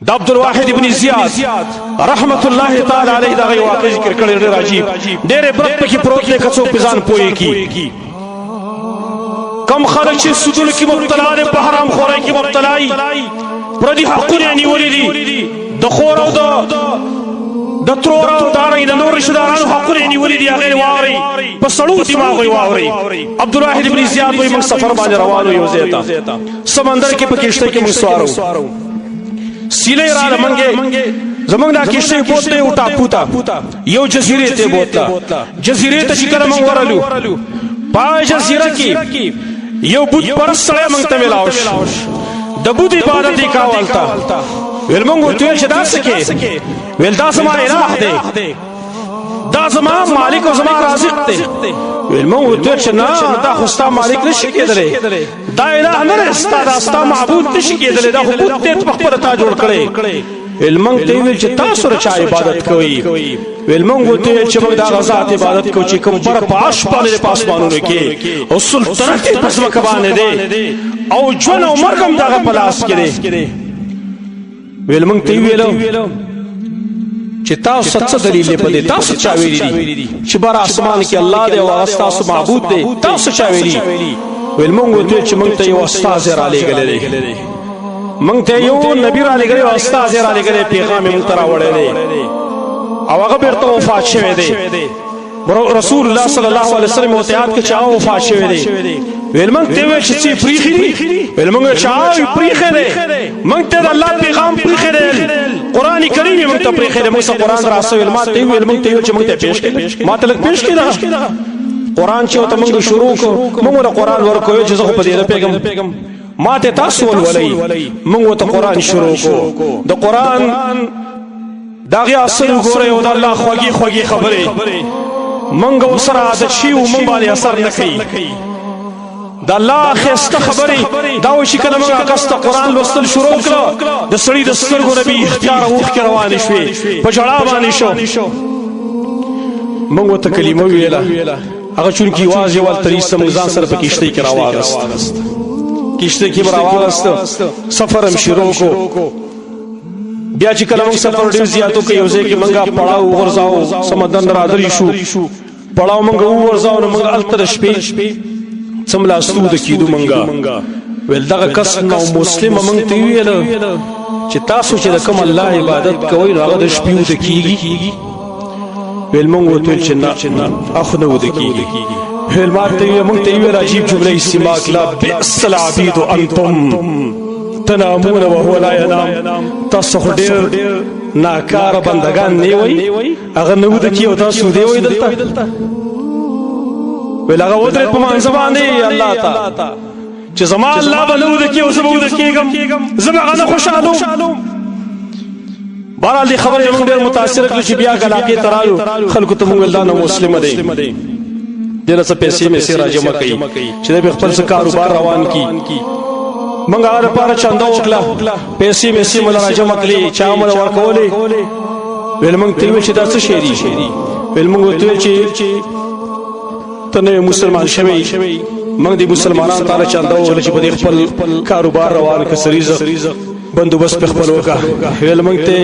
د عبد الواحد ابن زیاد رحمت الله تعالی علیه دغه واقع ذکر کړی، ډېر عجیب، ډېر عبرت پکې پروت دی، که څوک په ځان پوهې کی. کم خلک چې سودونو کې مبتلا دي، په حرام خورۍ کې مبتلا دي، پردي حقونه نیولي دي، د خور او د ترور او دارنګ د نور رشتہ دارانو حقونه نیولي دي، هغه واوري، په سړو دماغ یې واوري. عبدالواحد ابن زیاد وایي موږ سفر باندې روانو یو ځای ته، سمندر کې په کشته کې موږ سوارو، سیلې رااله، منګه زمونږ دا کشته بوتله یو ټاپو ته، یو جزیرې ته بوتله. جزیرې ته چې کله موږ ورلو، په جزیره کې یو بت پرست سړی موږ ته ملاو شو، د بت عبادت یې کاوه هلته. ویل موږ ورته ویل چې دا څه کې؟ ویل دا زما الہ دی، دا زما مالک او زما رازق دی. ویل موږ ورته چې نه، دا خو ستا مالک نشي کېدلی، دا الہ نه دی ستا، دا ستا معبود نشي کېدلی، دا خو بت دی، په خپله تا جوړ کړی. ویل موږ ته ویل چې تاسو سره چا عبادت کوئ؟ ویل موږ ورته ویل چې موږ د هغه ذات عبادت کوو چې کوم بر په عرش باندې، په اسمانونو کې، او سلطنت یې په ځمکه باندې دی، او ژوند او مرګ هم د هغه په لاس کې دی. ویل موږ ته ویل چې تاسو څه دلیل دی په دې؟ تاسو چا ویلي دي چې بر اسمان کې الله دی او هغه ستاسو معبود دی؟ تاسو چا ویلي؟ ویل موږ ورته چې موږ ته یو استاد را لېږلی دی، موږ ته یو نبی را لېږلی او استاد را لېږلی، پیغام یې موږ ته راوړی دی او هغه بیرته وفات شوی دی. رسول الله صلی الله علیه وسلم ورته یاد کړ چې هغه وفات شوی دی. ویل موږ ته ویل چې څه پریښي دي؟ ویل موږ چې هغه پریښی دی، موږ ته د الله پیغام پریښی دی، قرآن کریم یې موږ ته پریښی دی، موږ ته قرآن راسوي. ما ته ویل موږ ته ویل چې موږ ته پیش کړي، ما ته لږ پیش کړي دغه قرآن چې ورته موږ شروع کړو، موږ له قرآن ورکوي چې زه خو په دې نه پوهېږم، ما ته تاسو ولولئ. موږ ورته قرآن شروع کړو، د قرآن دغه اثر وګورئ او د الله خوږې خوږې خبرې مونږ ورسره عادت شي او مونږ باندې اثر نه کوي. د الله ښایسته خبرې دا و چې کله مونږ کس ته قرآن لوستل شروع کړو، د سړي د سترګو نه بې اختیاره اوښکې روانې شوې، په ژړا باندې شو. مونږ ورته کلمه ویله، هغه چونکې یوازې ول تر ایسته مونږ ځان سره په کښتۍ کې راواغست، کښتۍ کې مو راواغست، سفر هم شروع کړو. بیا چې کله موږ سفر ډېر زیات وکړ، یو ځای کې موږ پړاو وغورځاو، سمندر نه رادرې شو، پړاو موږ وغورځاو، نو موږ هلته د شپې څملاستو د کېدو. موږ ویل دغه کس نو مسلم موږ ته ویل چې تاسو چې د کوم الله عبادت کوئ نو هغه د شپې وده کېږي؟ ویل موږ ورته ویل چې نه، اخو نه وده کېږي. ویل ما ته ویل موږ ته ویل عجیب جمله استعمال کړه، بئس العبید انتم تنامون وهو لا ینام، تاسو خو ډېر ناکاره بندگان نه وئ، هغه نه وده کېږي او تاسو دی وئ دلته. ویل هغه ودرېد په مانځه باندې الله ته چې زما الله به نه وده کېږي او زه به وده کېږم، زه به هغه نه خوشحالوم. بهرحال دې خبرې موږ ډېر متاثر کړو چې بیا علاقې ته رالو، خلکو ته موږ ویل دا نو مسلمه دی، دې له څه پیسې مېسې راجمع کوي چې دی به خپل څه کاروبار روان کړي. موږ هغه لپاره چنده وکړه، پیسې مېسې مو له راجمع کړې، چا مو له ورکولې. ویل موږ ته ویل چې دا څه شی دي؟ ویل موږ ورته ویل چې ته نوی مسلمان شوی، موږ دې مسلمانانو ته چنده وکړه چې په دې خپل کاروبار روان کړه، څه رزق بندوبست په خپل وکړه. ویل موږ ته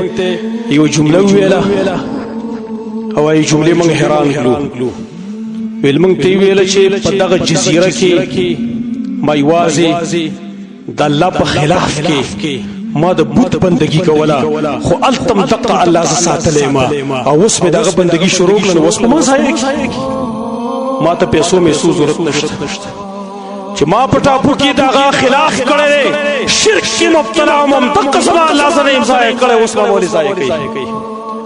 یو جمله وویله او هغې جملې موږ حیران کړو. ویل موږ ته ویل چې په دغه جزیره کې ما یوازې د الله په خلاف کې ما د بت بندگی کوله، خو هلته هم دقه الله زه ساتلی ما، او اوس مې دغه بندگی شروع کړه، نو اوس په ما ضایع کړي، ما ته پیسو میسو ضرورت نشته، چې ما په ټاپو کې دغه خلاف کړی دی، شرک کې مبتلا وم، دقه زما الله زه نه یم ضایع کړی، اوس ما ولې ضایع کوي؟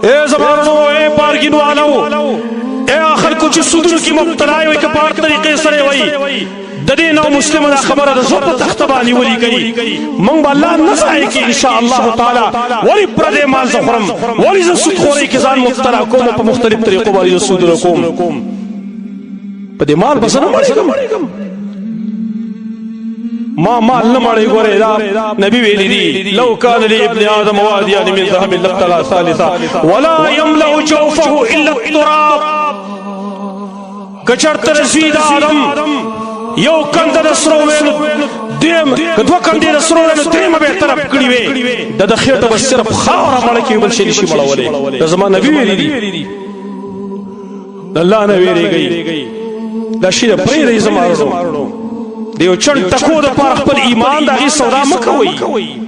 ای زما وروڼو، ای پارګینو والو، ای خلکو چې سودونو کې مبتلا وي، که په هر طریقې سره وي، د دې نو مسلمه دا خبره د زړه په تخته باندې ولیکئ، موږ به الله نه ضایع کړي ان شاء الله تعالی. ولې پردی مال زه خورم؟ ولې زه سودخورۍ کې ځان مبتلا کوم؟ په مختلف طریقو باندې زه سودونه کوم، په دې مال به زه نه مړېږم، ما مال نه مړې. ګورې دا نبی ویلی دي، لو کان لابن آدم وادیان من ذهب لابتغى ثالثا ولا يملأ جوفه الا التراب. کچرته زوی د آدم یو کنده د سرو وینو دیم که دوه کندې د سرو وینو دریمه به طرف کړي وي، د د خېټه به صرف خاوره مړه کې بل شي نشي مړولې. د زما نبی ویلي دي، د الله نه ویریږي، دا شی د پرې دی. زما ورونو، د یو چن ټکو د پاره خپل ایمان د هغې سودا مه کوئ.